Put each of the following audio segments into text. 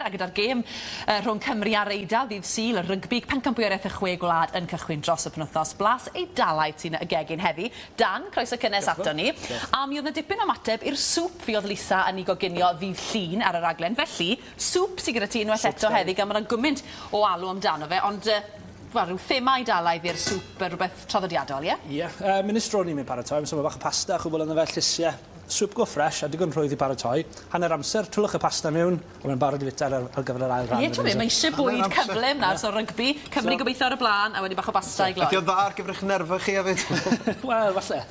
a gyda'r gêm rhwng Cymru a'r Eidal ddydd Sul, y rygbi, Pencampwriaeth y Chwe Gwlad yn cychwyn dros y penwythnos. Blas Eidalaidd sy'n y gegin heddi. Dan, croeso cynnes ato ni. A mi oedd 'na dipyn o ymateb i'r sŵp fuodd Lisa yn ei goginio ddydd Llun ar y raglen. Felly, sŵp sy gyda ti unwaith eto heddi gan bod 'na gymaint o alw amdano fe, ond wel, rhyw thema Eidalaidd i'r sŵp, rhywbeth traddodiadol, ie? Ie, minestrone ni'n mynd paratoi, so mae bach o pasta, chwbl ynddo fe, llysiau, sŵp go ffresh a digon rhwydd i baratoi. Hanner amser, twlwch y pasta mewn, a mae'n barod i fita ar, ar gyfer yr ail rhan. Ie, ti'n mae eisiau bwyd cyflym nawr, so rygbi, Cymru so, gobeithio ar y blaen, a wedyn bach o basta i gloi. Ydy o'n dda ar gyfer eich nerfau chi hefyd? Wel, falle.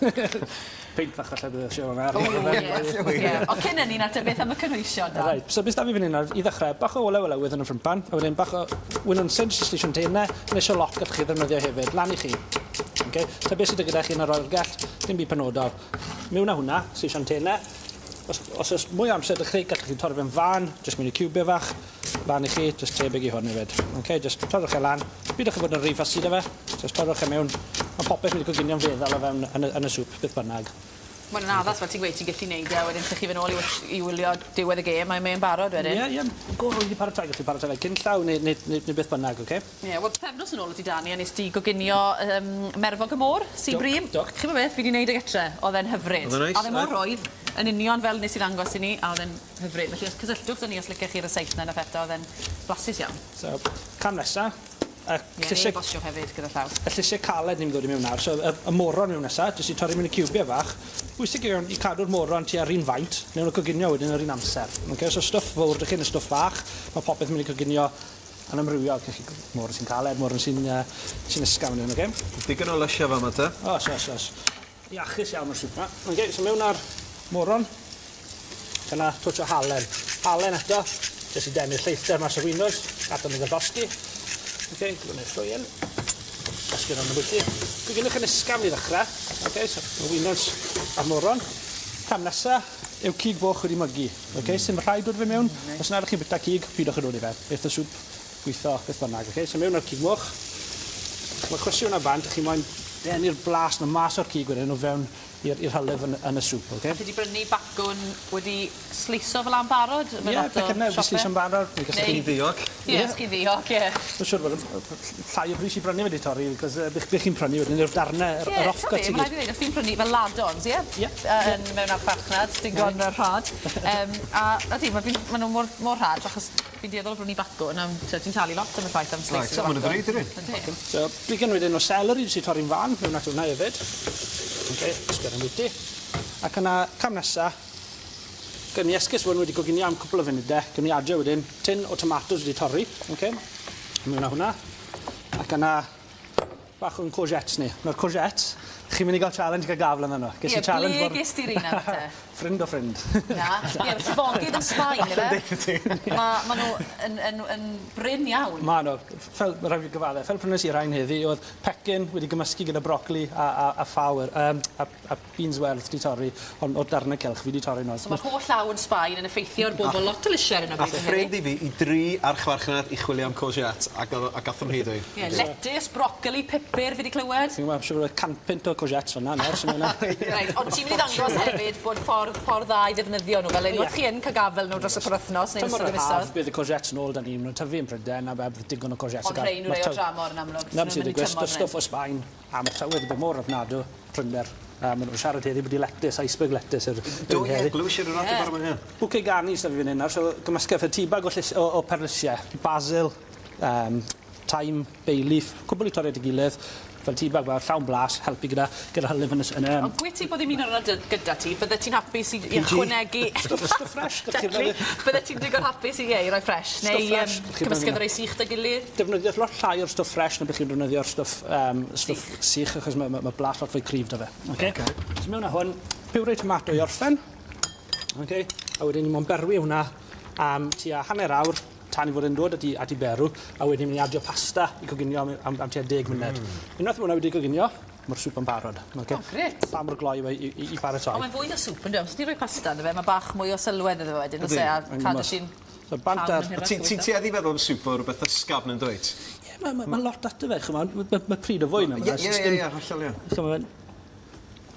Peint fach falle bydd eisiau hwnna. O, ie. Ond cyn hynny, nawr te, beth am y cynhwysion, Dan? Reit, so beth da fi fan hyn nawr, i ddechrau, bach o olew olewydd yn y ffrympan, a wedyn bach o winwnsyn, jyst i tenau, neu eisiau lot gallwch chi ddefnyddio hefyd, lan i chi. Okay? Ta beth sydd gyda chi yn yr oergell, dim byd penodol. Mewn â hwnna, sleisio'n tenau. Os, os oes mwy o amser 'da chi, gallwch chi torri fe'n fân, jyst mewn i ciwbiau fach, lan i chi, jyst tebyg i hwn hefyd. Ok, jyst torrwch e lan. Pidwch â bod yn rhy fussy 'da fe, jyst torrwch e mewn. Mae popeth mynd i coginio'n feddal o fewn yn y, yn y sŵp, beth bynnag. Mae'n yn addas, fel ti'n gweud, ti'n gallu neud e, a wedyn 'lle chi fynd nôl i i wylio diwedd y gêm, a mae'n barod wedyn. Ie, ie, go rwydd i paratoi, gallu paratoi fe cyn llaw neu, neu, neu, neu beth bynnag, oce? Ie, wel pythefnos yn ôl o't ti 'da ni a nes di goginio yym merfog y môr, sea bream. Do. Chi'mo' beth, fi 'di neud e gytre, o'dd e'n hyfryd. O'dd e'n neis? A o'dd e mor rwydd, yn union fel nes i ddangos i ni, a o'dd e'n hyfryd. Felly os cysylltwch 'da ni os licech chi'r rysáit 'na unwaith eto, o'dd e'n flasus iawn. So, cam nesa, y Ie, neu e-bostiwch hefyd gyda llaw. Y llysie caled ni'n mynd ddod i mewn nawr, so y y moron mewn nesa, jyst i torri mewn i ciwbie fach. Bwysig iawn i cadw'r moron tua'r un faint, newn nhw coginio wedyn yr un amser. Ocê, so stwff fowr 'dych chi ne' stwff fach, ma' popeth yn mynd i coginio yn amrywio, gellu môr sy'n caled, môr sy'n yy sy'n ysgafn yn oce? Digon o lysia fama te. O's o's o's. Iachus iawn o'r sŵp 'ma. Oce, so mewn â'r moron. Dyna twtsh o halen. Halen eto, jyst i denu'r lleithder mas o'r winwns, gadael nhw gael llosgi. Oce, gwneud llwyn. Llosgi rhan y bwyty. Coginwch yn ysgafn i ddechrau. Oce, so y winwns a'r moron. Cam nesa yw cig foch wedi mygu. Ok, sim rhaid dod fe mewn. Os nad ych chi'n bwyta cig, pidwch â dod i fe. Beth y sŵp, gwitho, beth bynnag. Ok, so mewn â'r cig moch. Mae chwysu hwnna bant, chi moyn denu'r blas 'na mas o'r cig wedyn o fewn i'r i'r hylif yn yn y sŵp, ok? Alli di brynu bacwn wedi sleiso fel 'a'n barod? Ie, pecyne wedi sleiso'n barod. Neu os chi'n ddiog. Ie, os chi'n ddiog, ie. Dwi'n siŵr bod llai o bris i brynu wedi torri, because uh, beth chi'n prynu wedyn yw'r darnau, yr, yr off-cuts i gyd. Ie, mae'n rhaid i ddweud, os fi'n prynu fel ladons, ie? Ie. Yn mewn archfarchnad, digon yeah. rhad. Um, a ydy, mae ma nhw mor, mor rhad, achos fi'n dueddol o brynu bacwn, am, ti'n talu lot am y ffaith am slice o bacwn. Right, mae'n ddrud, ydyn? So, digon wedyn o celery, jyst i torri'n fan, mewn at hwnna hefyd. Okay, sgwr am bwyty. Ac yna, cam nesa, Gen i esgus fod wedi coginio am cwpl o funudau. Gen i adio wedyn tin o tomatos wedi torri. Okay. Mewn â hwnna. Ac yna bach o'n courgettes ni. Nawr courgettes, chi'n mynd i gael challenge gael gafel arno nhw. Ges i challenge ble ges ti'r un nawr te? Ffrind o ffrind. Na, ie, llifogydd yn Sbaen ife? Alla ti. Ma' ma' nhw yn yn yn brin iawn. Ma' nhw. Fel, ma' raid fi gyfadde, fel prynes i rhain heddi, oedd pecyn wedi gymysgu gyda brocoli a a a ffa wy- yym a a beans werdd 'di torri, ond o'r darne cylch fi 'di torri nhw. So ma'r holl law yn Sbaen yn effeithio ar bobl lot o lysie ar hyn o bryd Ath ffrind i fi i dri archfarchnad i chwilio am courgette ac o'dd o a gath o'm hyd o un. Ie, letys, brocoli, pupur, fi 'di clywed. Fi'n gwbo' siŵr o fod 105 o courgettes fan 'na nawr so ma' wnna... Reit, ond ti'n mynd i ddangos hefyd bod ffordd ffordd dda i ddefnyddio nhw fel unwaith chi yn ca'l gafel nhw dros y penwythnos neu yn ystod y misoedd. Tymor yr haf bydd y courgettes nôl 'da ni, ma' nw'n tyfu yn Pryden a bydd digon o courgettes i ga'l. Ond rhein yw rei o dramor yn amlwg. 'Na be' sy'n digwydd, stwff o Sbaen. A ma'r tywydd 'di bod mor ofnadw, prinder. A ma' nw'n siarad heddi byti letys, iceberg lettuce yw'r Do ie, glywes i ar y radio bore 'ma ie. Bouquet garni sy 'da fi fan 'yn nawr, so gymysgedd fel tea bag o llys- o o perlysie, basil, yym thyme, bay leaf, cwbwl i torri at 'i gilydd, fel tea bag fawr llawn blas, helpu gyda gyda hylif yn y s- yn y... Ond gwe ti bod ddim un o'r 'na gyda ti, byddet ti'n hapus i i ychwanegu... Stwff stwff ffresh Exactly. Byddet ti'n digon hapus i ie i roi ffresh neu yym cymysgedd o rei sych 'da gilydd? Defnyddio lot llai o'r stwff ffresh na beth chi'n defnyddio'r stwff yym stwff sych achos ma' ma' ma' blas lot fwy cryf 'da fe. Oce? Oce. So mewn â hwn, puree tomato i orffen. Oce? A wedyn ni mo'n berwi hwnna am tua hanner awr tan i fod e'n dod at 'i at 'i berw a wedyn ni adio pasta i coginio am am am tua deg munud. Unwaith ma' wnna wedi coginio, ma'r sŵp yn barod. Oce? O grêt. Pa mor gloi yw e i i i baratoi. Ond mae'n fwy na sŵp on'd yw e? Os ti'n rhoi pasta ynddo fe ma' bach mwy o sylwedd iddo fe wedyn o's e a cadw ti'n So bant ar... Ti'n ti'n tueddu i feddwl am sŵp fel rwbeth ysgafn yn dwyt? Ie ma' ma' ma' lot ato fe ch'mo' ma' ma' pryd o fwyd 'na Ie ie ie ie hollol ie. Ch'mo' ma'n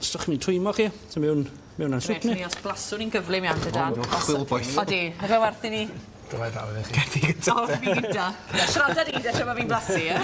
stwch ni'n twymo chi so mewn mewn â'n sŵp ni. Reit ni os blaswn ni'n gyflym iawn te Dan. O chwilboeth. Odi ma' fe werth i ni Dylai draw iddo chi. Cer di gynta O, te. fi gynta. Siarada di de tra bo' fi'n blasu ie?